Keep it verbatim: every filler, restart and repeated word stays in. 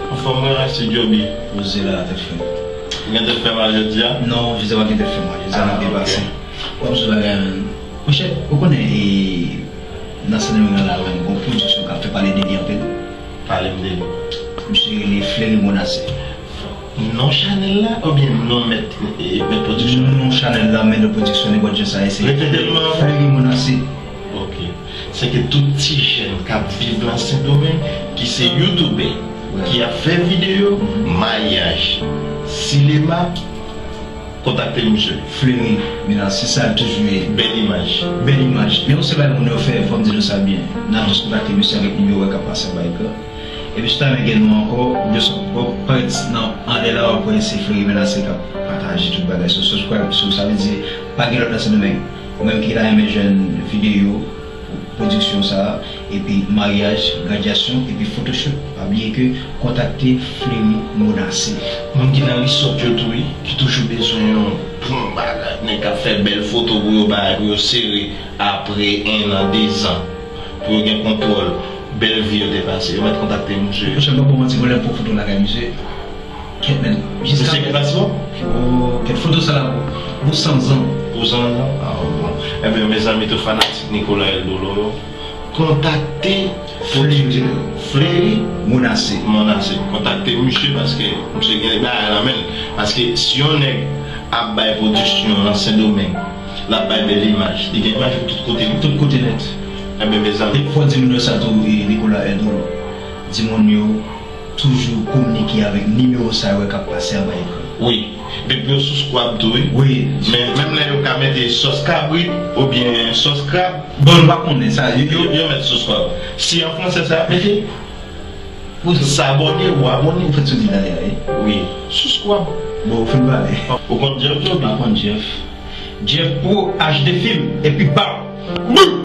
Anfòm, mwen resi Joby. Poze la, tèt frè. Ou gen tèt fè mal jodi a? Non, jodi a pa gen tèt fè mal. Jodi a n ap depase. W ap sou bagay, menm. Monchè, ou konnen, e, nan Sendomeng nan la, menm, gon pwodiksyon k ap fè pale de li anpil. Pale m de li. Misye rele Fleury Monase. Non chanèl la oubyen non mèt, e, mèt pwodiksyon? Non chanèl la, mèt de pwodiksyon, nenpòt jan sa ye, se Repete l non. Fleury Monase. Ok. Se ke tout ti jèn k ap viv nan Sendomeng, ki se youtubè, ki ap fè videyo, maryaj, sinema, kontakte misye. Fleury Monase, sa l toujou ye. Bèl imaj. Bèl imaj. Men yon sèl bagay moun yo fè, fò m di nou sa byen. N ap jis kontakte misye avèk nimewo k ap pase anba ekran. Epi sou ta men gen nou ankò, just, ou parèt nan anlè la, w ap wè se Fleury Monase k ap pataje tout bagay. So, subscribe, so, sa vle di, pa gen lòt nan Sendomeng. Ou menm ki ta renmen jwenn videyo, pwodiksyon sa a, epi maryaj, gradyasyon, epi photoshoot, pa bliye ke kontakte Fleury Monase. Moun ki nan resort yo tou, wi, ki toujou bezwen yon bon bagay, nèg k ap fè bèl foto pou yo bay, pou yo sere apre en an, dezan, pou yo gen kontwòl bèl vi yo te pase. Yo mèt kontakte misye. Monchè, m pa pou manti, mwen lè m pran foto lakay misye, kèt, men, jiska... Misye ki pase bon? Oh, kèt, foto sa la pou, pou san zan. Pou san zan? Ah, bon. Ebyen, mezanmi, tout fanatik Nicolas Eldolo yo, kontakte Fleury. Fleury Monase. Monase. Kontakte misye paske misye gen bagay nan men l. Paske si yon nèg ap bay pwodiksyon nan Sendomeng, l ap bay bèl imaj, li gen imaj pou tout kote, wi. Tout kote nèt. Ebyen, mezanmi. E fò di moun yo sa tou, e, Nicolas Eldolo. Di moun yo toujou kominike avèk nimewo sa yo k ap pase anba ekran. Wi. Epi pou yo subscribe tou, wi. Wi. Men menm lè yo ka mete sòs kabrit oubyen sòs krab. Bon, nou pa konnen sa. Yo, yo, yo mèt subscribe. Si an fransè sa y ap mete, ou s'abonner, ou abòne. Ou fè sou di talè a, wi. Wi. Subscribe. Bon, ou fin pale. Ou konn Jeff Joby? Pa konn Jeff. Jeff Pro H D Film, epi bam! Boum!